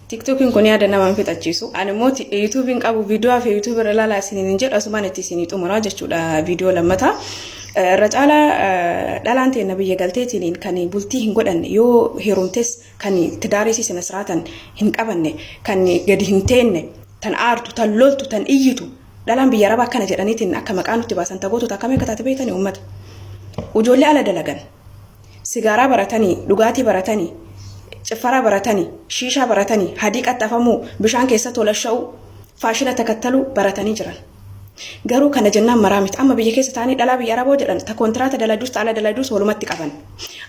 TikTokiin kun yaada nama hin fixachiisu. Ani immoo YouTube'n qabu, viidiyoo fi YouTube irra ilaalaa isiniin hin jedhu, asumaan itti isinii xumuraa jechuudha viidiyoo lammataa. Irra caalaa dhalaan teenna biyya galteetiin kan bultii hin godhanne, yoo heerumtes kan tidaarii sina siraatan hin qabanne, kan gadi hin teenne, tan aartu, tan loltu, tan iyyitu, dhalaan biyya arabaa akkana jedhaniitiin akka maqaa nutti baasan tagootota akkamii akka taate beektanii uummata. Ijoollee ala dalagan. Sigaaraa baratanii, dhugaatii baratanii, ciffaraa baratanii, shiishaa baratanii, hadii qaxxafamuu, bishaan keessa tolasha'uu, faashina takattaluu baratanii jiran. Garuu kana jennaan maraa miti. Amma biyya keessa taa'anii dhalaa biyya Araboo jedhan ta kontiraata daladus ta ala daladus walumatti qaban.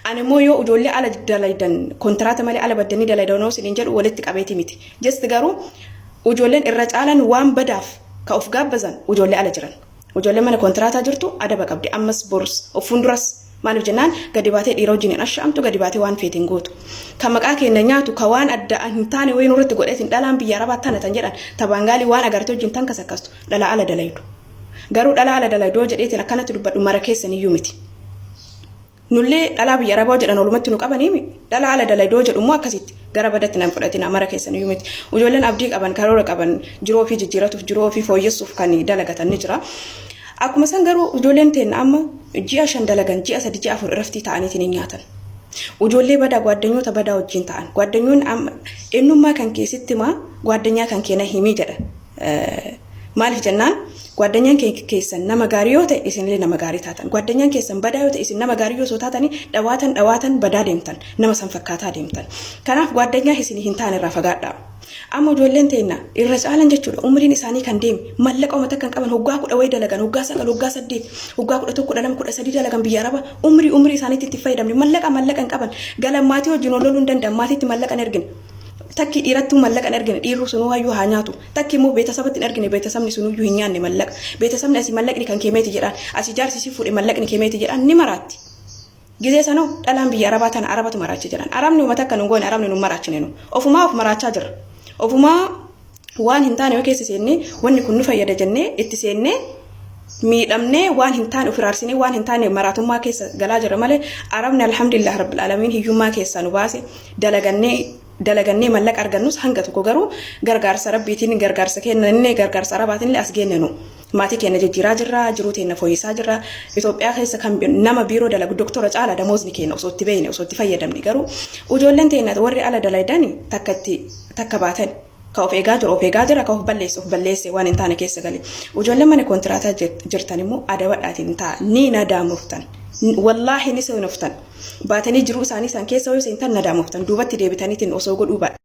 Ani immoo yoo ijoollee ala dalaydan kontiraata malee ala baddanii dalaydan isiniin jedhu walitti qabeeti miti. Just garuu ijoolleen irra caalan waan badaaf ka of gaabbazan ijoollee ala jiran. Ijoolleen mana kontiraataa jirtu adaba qabdi. Ammas borus of fuulduras, maaliif jennaan gadi baatee dhiira wajjin hin asha'amtu, gadi baatee waan feete hin gootu. Ka maqaa keenya nyaatu, ka waan adda hin taane wayii nurratti godheetiin dhalaan biyya arabaa tana tan jedhan, ta baangaalii waan agarte wajjin tan kasakkastu, dhalaa ala dalaydu. Garuu dhalaa ala dalaydu yoo jedheetiin akkanatti dubbadhu mara keessan iyyuu miti. Nullee dhalaa biyya arabaa jedhan walumatti nu qabanii, dhalaa ala dalaydoo jedhu immoo akkasitti gara badatti nan fudhatina, mara keessan iyyuu miti. Ijoolleen abdii qaban, karoora qaban, jiruu ofii jijjiiratuuf, jiruu ofii fooyyessuuf kan dalagatan ni jira. Akkuma san garuu ijoolleen teenna amma ji'a 5 dalagan, ji'a 3, ji'a 4 irraftii ta'aniitiin hin nyaatan. Ijoollee badaa, gwaaddanyoota badaa wajjin ta'an. Gwaaddanyoonni amma eenyummaa kan keessatti maa gwaaddanyaa kan keena himii jedha. Maaliif jennaan gwaddanyaan keessan nama gaarii yoo ta'e isinillee nama gaarii taatan. Gwaddanyaan keessan badaa yoo ta'e isin nama gaarii yoo osoo taatanii dhawaatan dhawaatan badaa deemtan. Nama san fakkaataa deemtan. Kanaaf gwaddanyaa isin hin taane irraa fagaadhaa. Amma ijoolleen teenna irra caalan jechuudha umriin isaanii kan deeme, mallaqa uummata kan qaban, hoggaa 10 wayii dalagan, hoggaa 9, hoggaa 8, hoggaa 11, 12, 13 dalagan biyya araba, umrii isaaniitti itti fayyadamne, mallaqa mallaqa hin qaban, galan maatii wajjin wal loluu hin danda'an, maatiitti mallaqa hin ergine. Takki dhiirattuu mallaqa hin ergine, dhiirru sunuu hayyuu haa nyaatu. Takki immoo beetasabatti hin ergine, beetasabni sunuyyuu hin nyaanne mallaqa. Beetasabni asii mallaqni kan keemeeti jedhaan, asii jaarsi si fuudhe mallaqni keemeeti jedhaan ni maraatti. Gizee sanoo dhalaan biyya arabaa tana arabatu maraache jedhan. Arabni uummata akka nu goone, arabni nu maraachine nu. Ofumaa of maraachaa jirra. Ofumaa waan hin taane yoo keessa seennee, wanni kun nu fayyada jennee itti seennee miidhamnee, waan hin taane of iraarsinee, waan hin taane maraatummaa keessa galaa jirra malee, arabni alhamdulillah rabbil alamiin hiyyummaa keessaa nu baase. Dalagannee dalagannee mallaqa argannus hanga tokko garuu gargaarsa rabbiitiin, gargaarsa kennanillee, gargaarsa arabaatiin illee as geenne. Nu maatii keenya jijjiiraa jirra, jiruu teenya fooyyessaa jirra. Itoophiyaa keessa kan nama biiroo dalagu doktora caala damoozni keenya osoo itti beekne, osoo itti fayyadamne. Garuu ijoolleen teenya warri ala dalaydani takka itti takka baatan, ka of eegaa jiru of eegaa jira, ka of balleesse of balleesse, waan hin taane keessa gale. Ijoolleen mana kontiraataa jirtan immoo adabadhaatiin ta'a, ni nadaamoftan, wallaahi ni seenoftan. Baatanii jiruu isaanii san keessa yoo seentan nadaamoftan, duubatti deebitaniitiin osoo godhuu baadha.